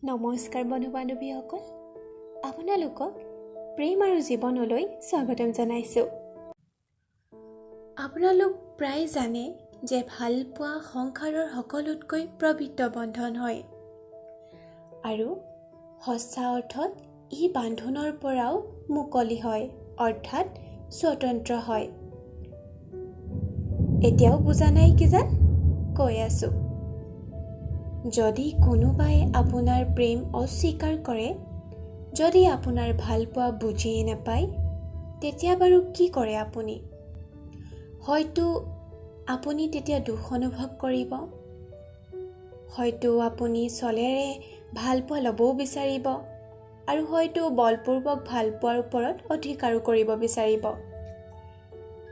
নমস্কাৰ বন্ধু বান্ধৱীসকল, আপোনালোকক প্ৰেম আৰু জীৱনলৈ স্বাগতম জনাইছোঁ। আপোনালোক প্ৰায় জানে যে ভালপোৱা সংসাৰৰ সকলোতকৈ পবিত্ৰ বন্ধন হয় আৰু সঁচা অৰ্থত ই বান্ধোনৰ পৰাও মুকলি হয়, অৰ্থাৎ স্বতন্ত্ৰ হয়। এতিয়াও বুজা নাই কিজান? কৈ আছোঁ। যদি কোনোবাই আপোনাৰ প্ৰেম অস্বীকাৰ কৰে, যদি আপোনাৰ ভালপোৱা বুজিয়ে নাপায়, তেতিয়া বাৰু কি কৰে আপুনি? হয়তো আপুনি তেতিয়া দুখ অনুভৱ কৰিব, হয়তো আপুনি চলেৰে ভালপোৱা ল'বও বিচাৰিব আৰু হয়তো বলপূৰ্বক ভালপোৱাৰ ওপৰত অধিকাৰো কৰিব বিচাৰিব।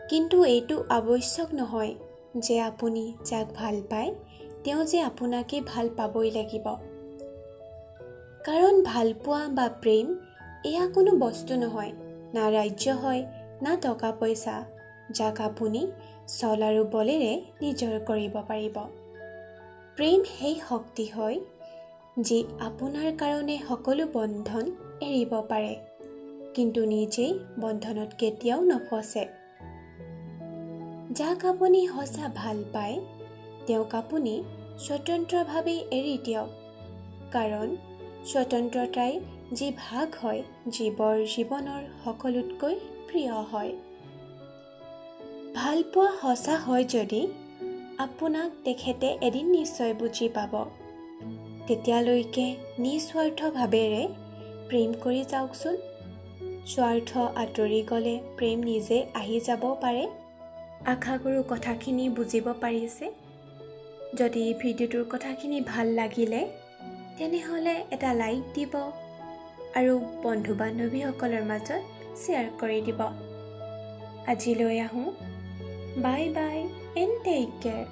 কিন্তু এইটো আৱশ্যক নহয় যে আপুনি যাক ভাল পায়, তেওঁ যে আপোনাকে ভাল পাবই লাগিব। কাৰণ ভালপোৱা বা প্ৰেম এয়া কোনো বস্তু নহয়, না ৰাজ্য হয়, না টকা পইচা, যাক আপুনি চল আৰু বলেৰে নিজৰ কৰিব পাৰিব। প্ৰেম সেই শক্তি হয় যি আপোনাৰ কাৰণে সকলো বন্ধন এৰিব পাৰে, কিন্তু নিজেই বন্ধনত কেতিয়াও নফচে। যাক আপুনি সঁচা ভাল পায়, তেওঁক আপুনি স্বতন্ত্ৰভাৱেই এৰি দিয়ক, কাৰণ স্বতন্ত্ৰতাই যি ভাগ হয়, জীৱৰ জীৱনৰ সকলোতকৈ প্ৰিয় হয়। ভালপোৱা সঁচা হয় যদি আপোনাক তেখেতে এদিন নিশ্চয় বুজি পাব। তেতিয়ালৈকে নিস্বাৰ্থভাৱেৰে প্ৰেম কৰি যাওকচোন। স্বাৰ্থ আঁতৰি গ'লে প্ৰেম নিজে আহি যাব পাৰে। আশা কৰোঁ কথাখিনি বুজিব পাৰিছে। যদি ভিডিঅ'টোৰ কথাখিনি ভাল লাগিলে, তেনেহ'লে এটা লাইক দিব আৰু বন্ধু বান্ধৱীসকলৰ মাজত শ্বেয়াৰ কৰি দিব। আজিলৈ আহোঁ। Bye bye and take care.